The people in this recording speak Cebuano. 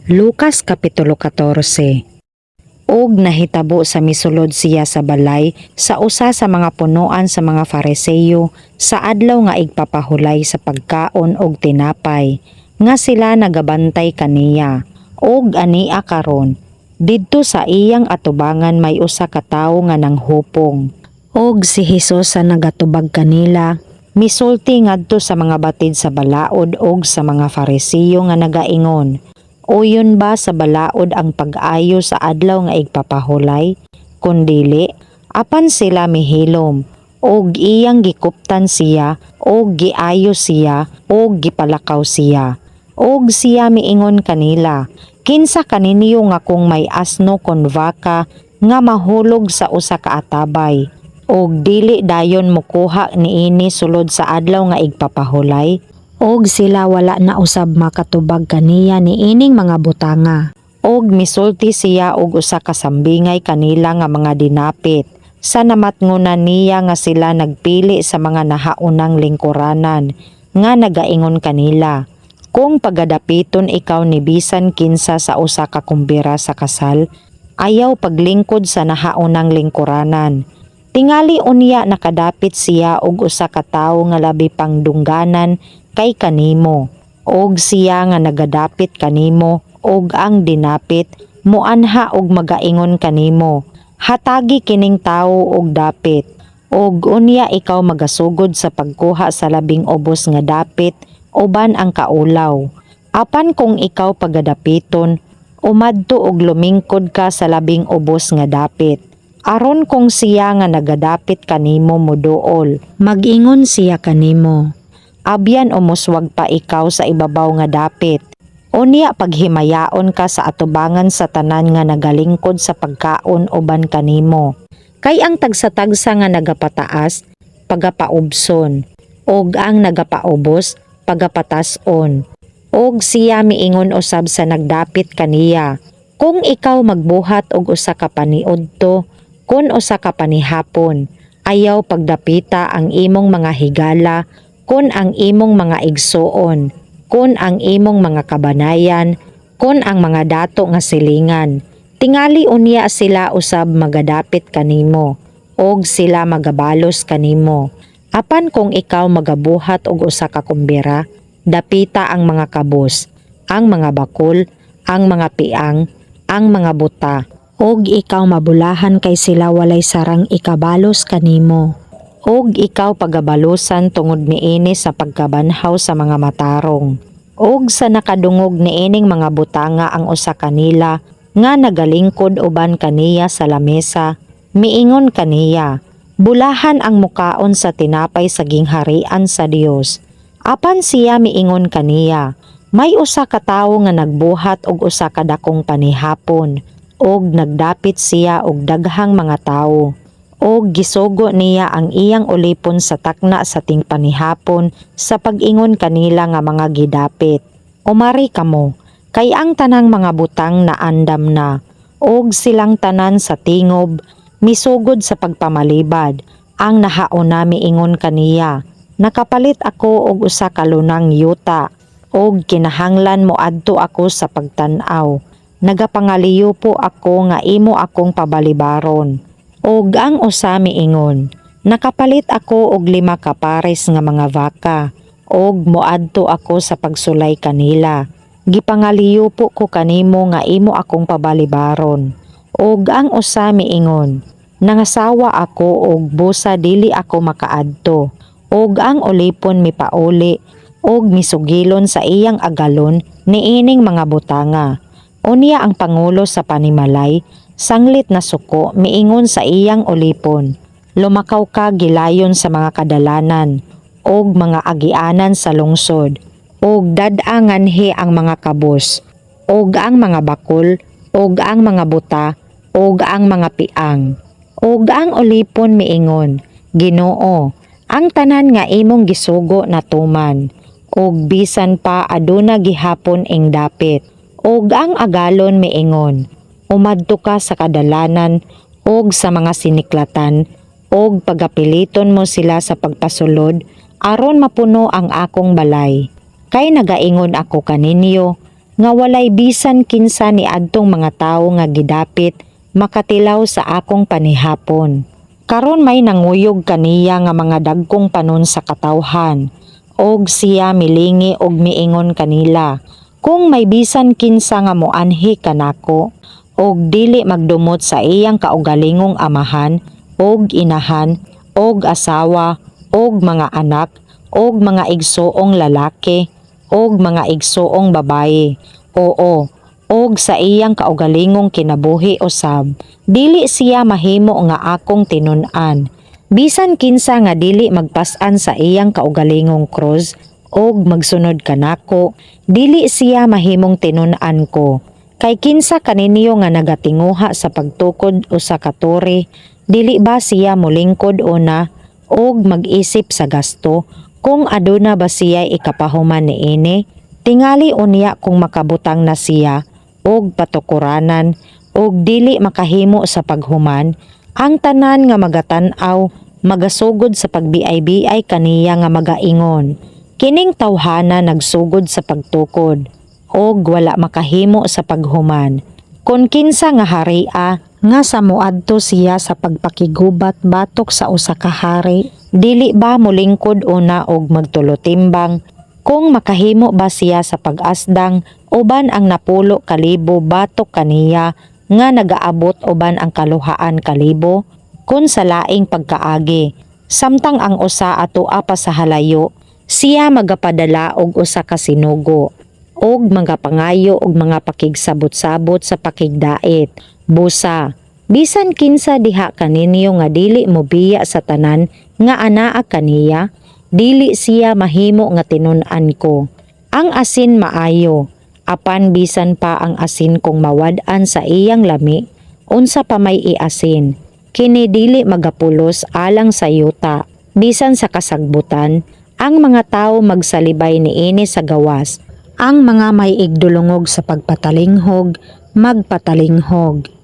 Lucas Kapitulo 14. Og nahitabo sa misulod siya sa balay sa usa sa mga punoan sa mga Fariseyo sa adlaw nga igpapahulay sa pagkaon og tinapay, nga sila nagabantay kaniya. Og ania karon, didto sa iyang atubangan may usa ka tawo nga nanghupong. Og si Hesus sa nagatubag kanila, misulti ngadto sa mga batid sa balaod og sa mga Farisiyo nga nagaingon, "Uyon ba sa balaod ang pag-ayo sa adlaw nga igpapahulay? Kun dili?" Apan sila mihilom, og iyang gikuptan siya og giayo siya og gipalakaw siya. Og siya miingon kanila, "Kinsa kaninyo nga kung may asno kon baka nga mahulog sa usa ka atabay og dili dayon mokuha niini sulod sa adlaw nga igpapahulay?" Og sila wala na usab makatubag kaniya niining mga butanga. Og misulti siya og usa ka sambingay kanila nga mga dinapit, sa namatngunan niya nga sila nagpili sa mga nahaunang lingkuranan, nga nagaingon kanila, "Kung pagadapiton ikaw ni bisan kinsa sa usa ka kumbira sa kasal, ayaw paglingkod sa nahaunang lingkuranan. Tingali unya nakadapit siya og usa ka tawo nga labi pang dungganan kay kanimo. Og siya nga nagadapit kanimo og ang dinapit muanha og magaingon kanimo, 'Hatagi kining tawo og dapit.' Og unya ikaw magasugod sa pagkuha sa labing ubos nga dapit uban ang kaulaw. Apan kung ikaw pagadapiton, umadto og lumingkod ka sa labing ubos nga dapit. Aron kung siya nga nagadapit kanimo moduol, mag-ingon siya kanimo, 'Abyan umuswag pa ikaw sa ibabaw nga dapit.' Unya paghimayaon ka sa atubangan sa tanan nga nagalingkod sa pagkaon uban kanimo. Kay ang tagsa-tagsa nga nagapataas, pagapaubson, ug ang nagapaubos, pagapatas-on." Og siya miingon usab sa nagdapit kaniya, "Kung ikaw magbuhat og usa ka paniudto, kon usa ka panihapon, ayaw pagdapita ang imong mga higala, kon ang imong mga igsuon, kon ang imong mga kabanayan, kon ang mga dato nga silingan. Tingali unya sila usab magadapit kanimo, og sila magabalos kanimo. Apan kung ikaw magabuhat og usa ka kumbira, dapita ang mga kabos, ang mga bakol, ang mga piang, ang mga buta, og ikaw mabulahan kay sila walay sarang ikabalos kanimo. Og ikaw pagabalusan tungod niini sa pagkabanhaw sa mga matarong." Og sa nakadungog niining mga butanga ang usa kanila nga nagalingkod uban kaniya sa lamesa, miingon kaniya, "Bulahan ang mukaon sa tinapay sa gingharian sa Dios." Apan siya miingon kaniya, "May usa ka tawo nga nagbuhat og usa ka dakong panihapon, og nagdapit siya og daghang mga tawo. Og gisugo niya ang iyang ulipon sa takna sa tingpanihapon sa pag-ingon kanila nga mga gidapit, 'Umari kamo, kay ang tanang mga butang naandam na.' Og silang tanan sa tingob misugod sa pagpamalibad. Ang nahauna miingon kaniya, 'Nakapalit ako og usa ka lunang yuta, og kinahanglan moadto ako sa pagtan-aw. Nagapangaliyo po ako nga imo akong pabalibaron.' Og ang usa miingon, 'Nakapalit ako og 5 ka pares nga mga baka, og moadto ako sa pagsulay kanila. Gipangaliyo po ko kanimo nga imo akong pabalibaron.' Og ang usa miingon, 'Nangasawa ako og busa dili ako makaadto.' Og ang ulipon mipauli og misugilon sa iyang agalon niining mga butanga. Unya ang pangulo sa panimalay, sanglit nasuko, miingon sa iyang ulipon, 'Lumakaw ka gilayon sa mga kadalanan og mga agianan sa lungsod, ug dad-a nganhi ang mga kabos, ug ang mga bakol, ug ang mga buta, ug ang mga piang.' Ug ang ulipon miingon, 'Ginoo, ang tanan nga imong gisugo natuman, ug bisan pa aduna gihapon ing dapit.' Ug ang agalon miingon, 'Umadto ka sa kadalanan ug sa mga siniklatan, ug pagapiliton mo sila sa pagpasulod aron mapuno ang akong balay. Kay nagaingon ako kaninyo, nga walay bisan kinsa ni adtong mga tawo nga gidapit makatilaw sa akong panihapon. Karon may nanguyog kaniya nga mga dagkong panon sa katawhan, og siya milingi og miingon kanila, "Kung may bisan kinsa nga moanhi kanako og dili magdumot sa iyang kaugalingong amahan og inahan og asawa og mga anak og mga igsoong lalaki og mga igsoong babaye, oo, og sa iyang kaugalingong kinabuhi usab, dili siya mahimo nga akong tinun-an. Bisan kinsa nga dili magpas-an sa iyang kaugalingong krus og magsunod kanako, dili siya mahimong tinun-an ko. Kay kinsa kaninyo nga nagatinguha sa pagtukod usa ka tore, dili ba siya molingkod una og mag-isip sa gasto kung aduna ba siya ikapahuman niini? Tingali unya kung makabutang na siya og patukuranan og dili makahimo sa paghuman, ang tanan nga magatan-aw magasugod sa pagbiay-biay kaniya nga magaingon, 'Kining tawhana nagsugod sa pagtukod og wala makahimo sa paghuman.' Kon kinsa nga haria nga sa moadto siya sa pagpakigubat batok sa usa ka hari, dili ba molingkod una og magtulotimbang kung makahimo ba siya sa pag-asdang uban ang 10,000 batok kaniya nga nagaabot uban ang 200,000 kon sa laing pagkaagi? Samtang ang usa atoa pa sa halayo, siya magapadala og usa ka sinugo og magapangayo og mga pakigsabot-sabot sa pakigdait. Busa, bisan kinsa diha kaninyo nga dili mobiya sa tanan nga anaa kaniya, dili siya mahimo nga tinun-an ko. Ang asin maayo, apan bisan pa ang asin kung mawad-an sa iyang lami, unsa pa may iasin? Kini dili magapulos alang sa yuta, bisan sa kasagbutan, ang mga tawo magsalibay niini sa gawas. Ang mga may igdulungog sa pagpatalinghog, magpatalinghog.